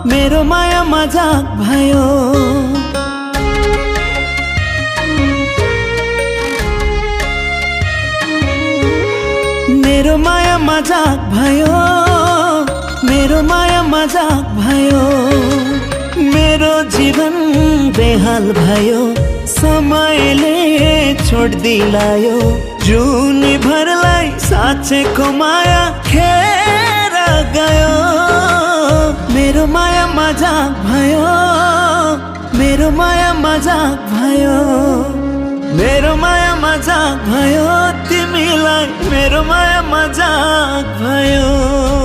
मेरो माया मजाक भयो। मेरो माया मजाक भयो, मेरो माया मजाक भयो। मेरो जीवन बेहाल भयो, समयले छोड दिलायो। जुनी भरलाई साँचेको माया खेर गयो। मेरो माया मजाक भयो, मेरो माया मजाक भयो। मेरो माया मजाक भयो, तिमीलाई मेरो माया मजाक भयो।